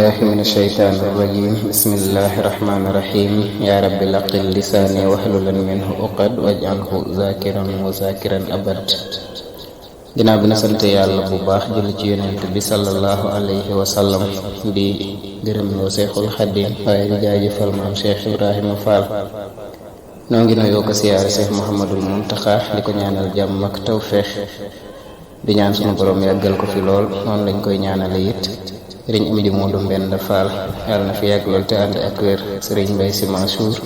billahi min ashaytaani irrajim bismillahi irrahmaani irrahim yaa rabbi laqil lisaani waxlulan minhu uqad waj'alhu zakiran wa zakiran abad. ginnaaw bi na sant yàlla bu baax julli ci yonent bi sallallahu alayhi wa sallam di gërëm loo Seexul Xadiim waaye di jaajëfal maam Cheikh Ibrahima Fall. noo ngi nuyoo ko siyaare Cheikh Mouhamadul Muntaxa di ko ñaanal jàmm ak tawfeex di ñaan sunu borom yàggal ko fi lool noonu lañ koy ñaanale it sëriñ Amdi Moodu Mbend Fall yàlla na fi yàgg lool te ànd ak wér, sëriñ Mbay Si Mansuur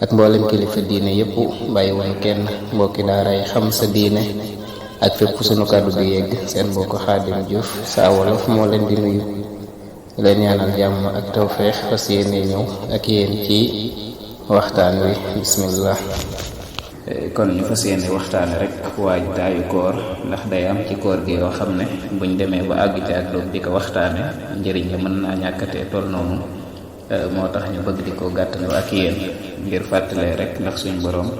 ak mboolem kilifa diine yépp bàyyi woon kenn, mbokki daaray xam sa diine ak fépp sunu kàddu di yegg. seen mbokk Xaadim Juuf Saa Wolof moo leen di nuyu leen ñaanal jàmm ak tawfeex fas yéene ñëw ak yéen ci waxtaan wi. bismillah. kon ñu fas yéene waxtaane rek waajtaayu koor, ndax day am ci koor gi yoo xam ne buñ demee ba àgg ci ak doog di ko waxtaane njëriñ la mën naa ñàkkatee toll noonu. moo tax ñu bëgg di ko gàttandu ak yéen ngir fàttalee rek, ndax suñ boroom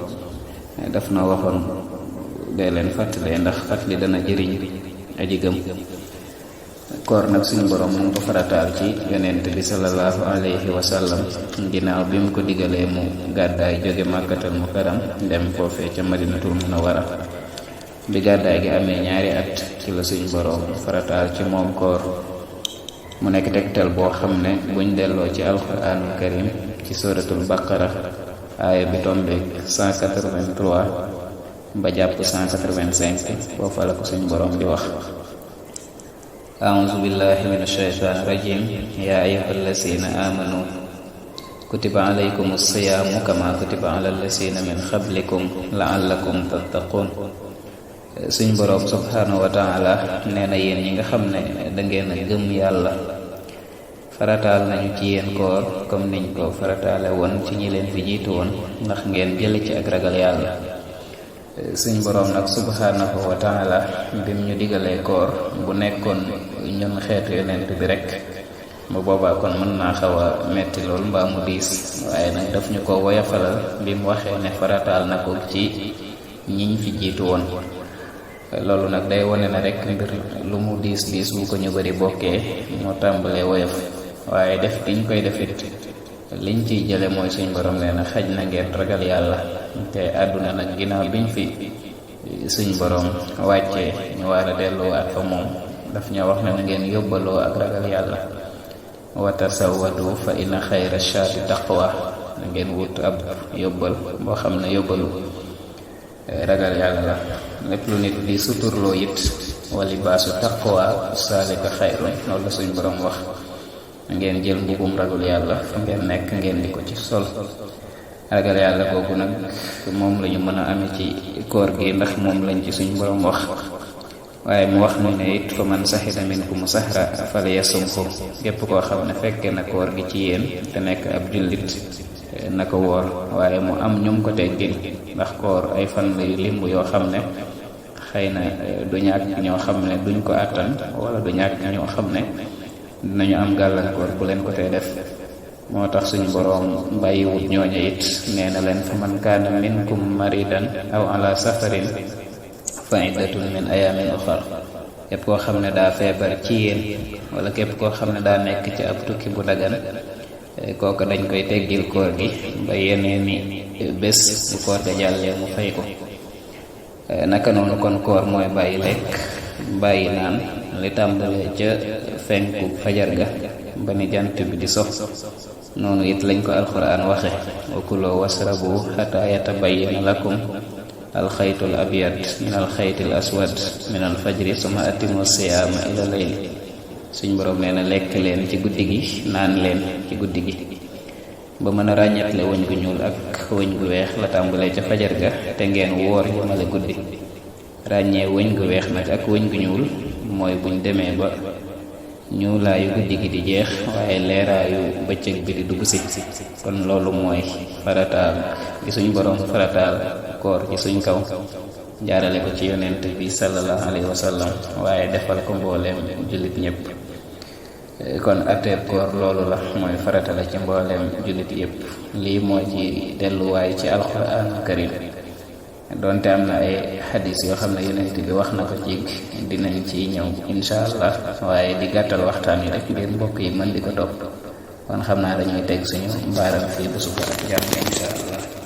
daf na waxoon dee leen fàttalee ndax fàttali dana jëriñ aji gëm. koor nag suñu boroom mu ngi ko farataal ci yonent bi sallallahu alayhi wa sallam ginnaaw bi mu ko digalee mu gàddaay jóge màkkatal mukarram dem foofee ca madinatul munawwara. bi gàddaay gi amee ñaari at ci la suñu boroom farataal ci moom koor. mu nekk tegtal boo xam ne buñ delloo ci alquraanul karim ci suratul baqara aaya bi tombeek 183 ba jàpp 185 foofa la ko suñu boroom di wax: a'uuzu billahi min ashaytaani rajim yaa ayyuhal lazina amanu kutiba alaykumus siyaamu kama kutiba alal lazina min qablikum la'allakum tattaqun. suñ boroom subhaanahu wa taala nee na yéen ñi nga xam ne dangeen a gëm yàlla farataal nañu ci yéen koor comme niñ ko farataale woon ci ñi leen fi jiitu woon, ndax ngeen jële ci ak ragal yàlla. suñ boroom nag subhaanahu wa taala bim ñu digalee koor, bu nekkoon ñun xeetu yonent bi rek bu boobaa kon mën naa xaw a metti lool mbaa mu diis, waaye nag daf ñu ko woyafalal bi mu waxee ne farataal na ko ci ñiñ fi jiitu woon. loolu nag day wone na rek mbir lu mu diis diis bu ko ñu bari bokkee moo tàmbalee woyof, waaye def diñ koy defit liñ ciy jële mooy suñ borom nee na xaj na ngeen ragal yàlla. te àdduna nag ginnaaw biñ fi suñ borom wàccee ñu war a delluwaat fa moom, daf ñoo wax ne na ngeen yóbbaloo ak ragal yàlla. wa tasawwadu fa inna xayra shaati taqwa, na ngeen wut ab yóbbal boo xam ne yóbbalu ragal yàlla la. lépp lu nit di suturloo it wali baasu taqwa saalika xayrun, loolu la suñ borom wax. ngeen jël mbubum ragal yàlla fa ngeen nekk ngeen di ko ci sol. ragal yàlla googu nag moom lañu mën a amee ci koor gi, ndax moom lañ ci suñ borom wax. waaye mu wax nu ne it fa man sahida minkum sahra falyasumhu, képp koo xam ne fekke na koor gi ci yéen te nekk ab jullit na ko woor. waaye mu am ñum ko teggin, ndax koor ay fan lay limb yoo xam ne xëy na du ñàkk ñoo xam ne duñ ko àttan, wala du ñàkk ñoo xam ne dinañu am gàllankoor bu leen ko tey def. moo tax suñu boroom bàyyiwut ñooñu it, nee na leen fa man kaana minkum maridan aw ala safarin fa iddatun min ayamin uxar. képp koo xam ne daa feebar ci yéen, wala képp koo xam ne daa nekk ci ab tukki bu dagan, kooku dañ koy teggil koor gi ba yeneeni bés bu koor ga jàllee mu fay ko. naka noonu kon koor mooy bàyyi lekk bàyyi naan li tàmbalee ca fenku fajar ga ba ni jant bi di sox. noonu it lañ ko alquran waxe: wa kuloo wasrabu xataa yatabayyana lakum alxaytul abyad min alxaytil aswad min alfajri suma atimu siyaama ila layl. suñ boroom nee na lekk leen ci guddi gi, naan leen ci guddi gi ba mën a ràññetle wëñ gu ñuul ak wëñ gu weex la tàmbalee ca fajar ga, te ngeen woor yemale guddi. ràññee wëñ gu weex nag ak wëñ gu ñuul mooy buñ demee ba ñuulaayu guddi gi di jeex waaye leeraayu bëccëg bi di dugg si. kon loolu mooy farataal gi suñ boroom farataal koor ci suñ kaw, jaarale ko ci yonent bi sallallahu alayhi wa sallam, waaye defal ko mbooleem jullit ñëpp. kon atteeb koor loolu la, mooy farata la ci mbooleem jullit yëpp. lii moo ci delluwaay ci alquraanul karim. doonte am na ay xadis yoo xam ne yonent bi wax na ko ci dinañ ci ñëw insha allah, waaye di gàttal waxtaan yi rek ngir mbokk yi mën di ko topp. kon xam naa dañuy teg suñu mbaaram fii bu suba ak jàmm insha allah.